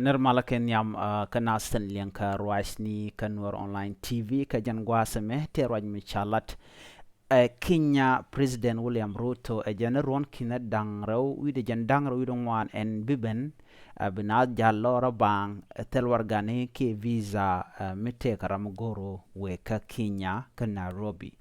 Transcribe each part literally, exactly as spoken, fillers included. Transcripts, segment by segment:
Nɛr malä kɛ nhiam kä naath tin liɛŋ kä ruacni kä Nuer Online T V kä jɛn gua̱a̱th ɛmɛ tëë ruac mi ca lat. Ɛ Kenya President William Ruto ɛ jɛn ruɔ̱n ki̱n ɛ da̱ŋ rɛw wi̱cdɛ jɛn da̱ŋ rɛw wi̱cdɛ ŋuan ɛn bi ben, ɛ bi naath jal lɔrä baaŋ ɛ thil warɛgani kiɛ visa, ɛ mi tëëkɛ ram mi go̱o̱r wëë kä Kenya kä Nairobi.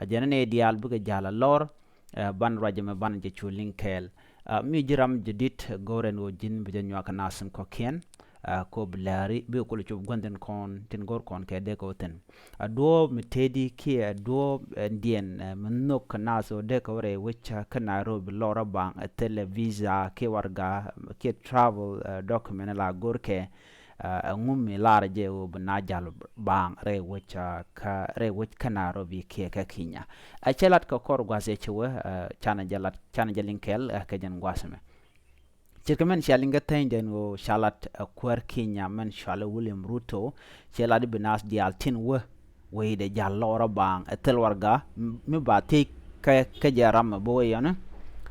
Ɛ jɛn ɛ nɛy diaal bikɛ jal ɛ lɔr, ɛ ban ruac ɛmɛ ban jɛ cu liŋ kɛɛl. Ɛ mi ji̱ ram jɛ di̱t go̱o̱r ɛn ɣöö ji̱n bi jɛ nyuak kä naath tin kɔ̱kiɛn. Ɛ ko bi lääri bikɛ kulɛ cop gua̱n tin kɔn tin go̱o̱r kɔn kɛ dee kɛ wä thi̱n. Ɛ duɔ̱ɔ̱p mi tëëdi kiɛ ɛ duɔ̱ɔ̱p ɛn diɛn, ɛ mi nhök kä naath ɣöö dee kɛ wä rɛy wec kä Nairobi lɔrä baaŋ ɛ thilɛ visa kiɛ warɛga kiɛ travel, ɛ document la go̱o̱rkɛ. Ɛ ŋu mi lar jɛ ɣöö bi naath jal baaŋ rɛy wec kä rɛy wec kä Nairobi kiɛ kä Kenya. Ɛ cɛ lat kɛ kɔr gua̱th ɛ cɛ wee, ɛ canɛ jɛ lat canɛ jɛ liŋ kɛɛl ɛ kɛ jɛn gua̱th ɛmɛ. Ce̱tkɛ mɛn cia liŋ kä thäny den ɣöö ca lat ɛ kuäär Kenya mɛn cɔalɛ William Ruto, cɛ lat i̱ bi naath diaal tin wä wecdɛ jal lɔrä baaŋ ɛ thil warɛga mi ba thiec kä kä jɛ ram ɛ bi wä yɔni.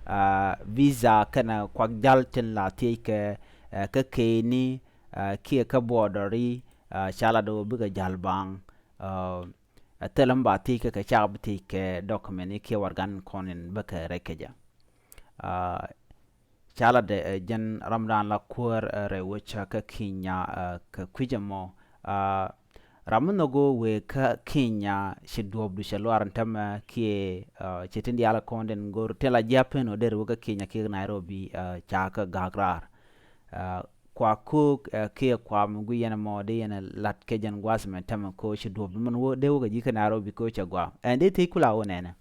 Ɛ visa kɛnɛ kuak jal tin la thiec kɛ, ɛ kä keni, ɛ kiɛ kä border i̱, ɛ ca lat ɣöö bikɛ jal baaŋ, ɛ ɛ thilɛ mi ba thiec kä kɛ cak bi thiec kɛ document i̱ kiɛ warɛgan kɔn in bikɛ rɛc kɛ jɛ. Ɛ ca lat ɛ jɛn ramdan la kuäär ɛ rɛy wec kä Kenya, ɛ kɛ kui̱c ɛmɔ. Ɛ ram mi nhɔk ɣöö wëë kä Kenya ci duɔ̱ɔ̱pdu cɛ luaar ɛn tämɛ kiɛ, ɛ ci tin diaal kɔn den go̱o̱r tin la jia̱ pen ɣöö der wä kä Kenya kiɛ Nairobi, ɛ ca kä ga̱a̱k raar. Ɛ kua ko̱o̱k, ɛ kiɛ kua mi gui yɛn ɛmɔ dee yɛn ɛ lat kɛ jɛn gua̱th ɛmɛ tämɛ ko̱o̱k ci duɔ̱ɔ̱p min wä dee wä kɛ ji̱ kä Nairobi ko̱o̱k cɛ gɔaa. Ɛn dee thiec kula wä nɛnɛ.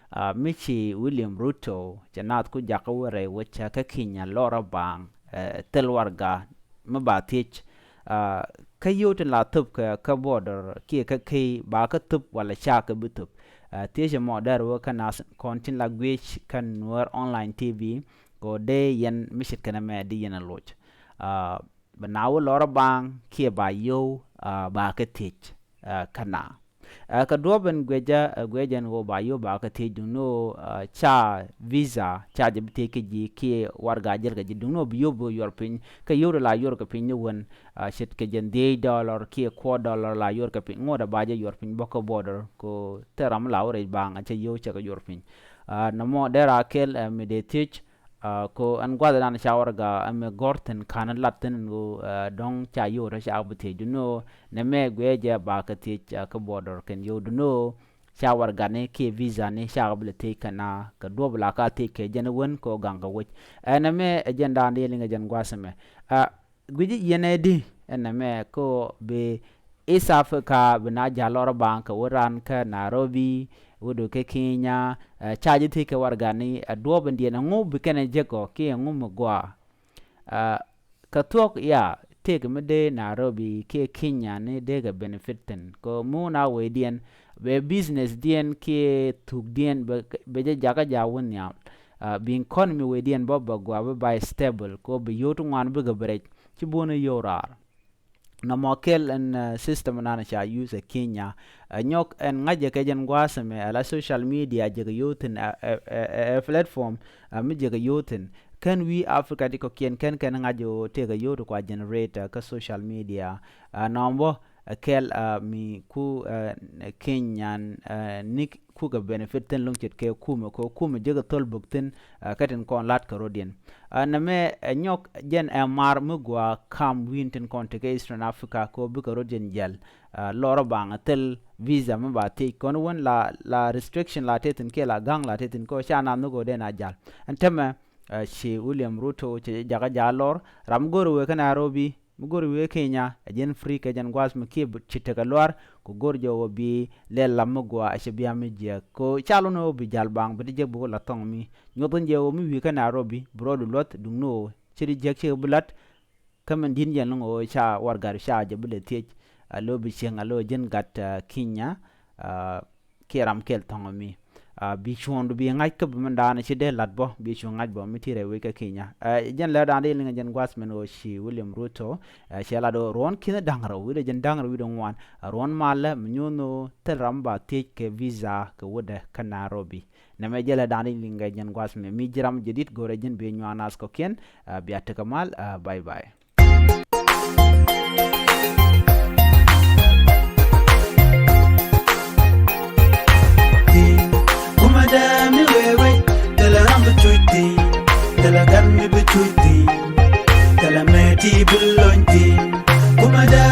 Ɛ mi ci William Ruto cɛ naath ku jakä wä rɛy wec kä Kenya lɔrä baaŋ, ɛ thil warɛga mi ba thiec. Ɛ kä yio̱w tin la thöp kɛ kä border kiɛ kä key ba kä thöp wala ca kɛ bi thöp. Ɛ thiec ɛmɔ dee rɛ wä kä naath kɔn tin la guiec kä Nuer Online T V. Kɛ ɣöö dee yɛn mi ce̱tkɛ nɛmɛ di yɛn a loc. Ɛ bi naath wä lɔrä baaŋ kiɛ ba yio̱w, ɛ ba kɛ thiec, ɛ kä naath. Ɛ kɛ duɔ̱ɔ̱p ɛn guiecä, ɛ guiecä ɛn ɣöö ba yio̱w ba kɛ thiec duŋni ɣöö, ɛ ca visa ca jɛ bi thiec kä ji̱ kiɛ warɛga jäl kɛ ji̱ duŋni ɣöö bi yio̱w bi yuɔr piny. Kä yio̱w ti la yuɔr kɛ piny ni wen, ɛ ce̱tkɛ jɛn dhiec dollar kiɛ kuɔt dollar la yuɔr kɛ piny ŋot ɛ ba jɛ yuɔr piny bä kä border kɛ ɣöö thil ram la wä rɛc baaŋ ɛ cɛ yio̱w cɛ kɛ yuɔr piny. Ɛ nɔmɔ dee ra kɛl, ɛ mi dee thiec. Ɛ ko ɛn gua̱thdan ca warɛga ɛmɛ gɔ̱r thi̱n ka̱n lat thi̱n ɛn ɣöö, ɛ dɔ̱ŋ ca yio̱w rɔ ca bi thiec duŋni ɣöö nɛmɛ guiɛ jɛ ba kɛ thiec, ɛ kä border kɛn yio̱w duŋni ɣöö ca warɛgani kiɛ visa ni ca kɛ bi lɛ thiec kɛ naath kɛ duɔ̱ɔ̱p la ka thiec kɛ jɛn wen kɛ ɣöö gaŋ kɛ wec. Ɛ nɛmɛ ɛ jɛn da̱a̱n di liŋ ɛ jɛn gua̱th ɛmɛ. Ɛ gui̱ci yɛn ɛ di ɛn nɛmɛ kä bi East Africa bi naath jal lɔrä baaŋ kɛ wä ran kä Nairobi, wä du kä Kenya, ɛ ca ji̱ thiec kɛ warɛgani ɛ duɔ̱ɔ̱p in diɛn ɛŋu bi kɛn ɛ jek ɔ kiɛ ɛŋu mi gɔaa. Ɛ kä thuɔ̱k ya tëëkɛ mi dee Nairobi kiɛ Kenya ni dee kɛ benefit thi̱n kɛ mi wun a wecdiɛn bɛ business diɛn kiɛ thukdiɛn bɛ bɛ jɛ jakä ja̱ wä nhiam. Ɛ bi economy wecdiɛn bä bɛ gɔaa bä ba stable kɛ bi yio̱w ti ŋuan bikɛ bi rɛc ci buɔ̱n i̱ yio̱w raar. Nɔmɔ kɛl ɛn, ɛ system nan ca use ɛ Kenya. Ɛ nyɔk ɛn ŋa̱c jɛ kɛ jɛn gua̱a̱th ɛmɛ ɛ la social media jɛ kɛ yio̱w thi̱n ɛ ɛ ɛ platform ɛ mi jɛ kɛ yio̱w thi̱n. Kɛn wi̱i̱ Africa ti kɔ̱kiɛn kɛn kɛn ŋa̱c jɛ ɣöö tëëkɛ yio̱w ti kua generate ɛ kä social media. Ɛ nɔmɔ ɛ kɛl ɛ mi ku ɛ Kenyan ɛ ni kukɛ benefit thi̱n lo̱ŋ ce̱tkɛ kumɛ kɛ kumɛ jekɛ thol bök thi̱n. Ɛ kä tin kɔn la̱t kɛ rɔ̱diɛn. Ɛ nɛmɛ ɛ nyɔk jɛn ɛ mar mi gɔaa kam wi̱i̱n tin kɔn tekɛ Eastern Africa kɛ bikɛ rɔ̱diɛn jɛl. Ɛ lɔrä baŋ ɛ thil visa mi ba thiec kɔn wän la la restriction la tëë thi̱n kiɛ la ga̱ŋ la tëë thi̱n kɛ ca naath mi gɔaa dee na jal. Ɛn tämɛ ɛ ci William Ruto cɛ jakä ja̱ lɔr ram go̱r wee kä Nairobi. Mi go̱r wi̱i̱ Kenya ɛ jɛn free kɛ jɛn gua̱a̱th mi kiɛ ci tekɛ luaar. Ku go̱r jɛ wä bi lɛl lam mi gua̱a̱ ɛ cɛ bia mi jiɛk ko ca lon wä bi jal baŋ bi ti jek bi wä la thɔŋ mi nyuɔth in jɛ wä mi wi̱i̱ kä Nairobi bi rɔɔdu luɔth duŋni wä ci ti jiɛk ci bi lat. Kä min di̱n jɛn loŋ wä ca warɛgadu ca jɛ bi lɛ thiec. A lo̱ bi cieŋ a lo̱ jɛn gat Kenya. Kiɛ ram kɛl thɔŋ mi. Bi cuɔ̱ɔ̱ŋdu bi ŋa̱c kä bi mindan ci dee lat bä bi cu ŋa̱c bä mi ti rɛy wec kä Kenya. Jɛn lɛ dan di liŋ jɛn gua̱th min ɣöö ci William Ruto cɛ lat ɣöö ruɔ̱n ki̱n da̱ŋ rɛw wi̱dɛ jɛn da̱ŋ rɛw wi̱dɛ ŋuan. Ruɔ̱n malä mi nyuɔ̱n ɣöö thil ram ba thiec kɛ visa kɛ wädɛ kä Nairobi. Nɛmɛ jɛ lɛ dan di liŋ jɛn gua̱th min mi ji̱ ram jɛ dit go̱rɛ ji̱n bi nyuan nath kɔ̱kiɛn. Bia tekɛ mal. Bye bye. Thilɛ gat mi bi cuc thi̱n. Thilɛ mëë ti bi lony thi̱n. Kumɛ dee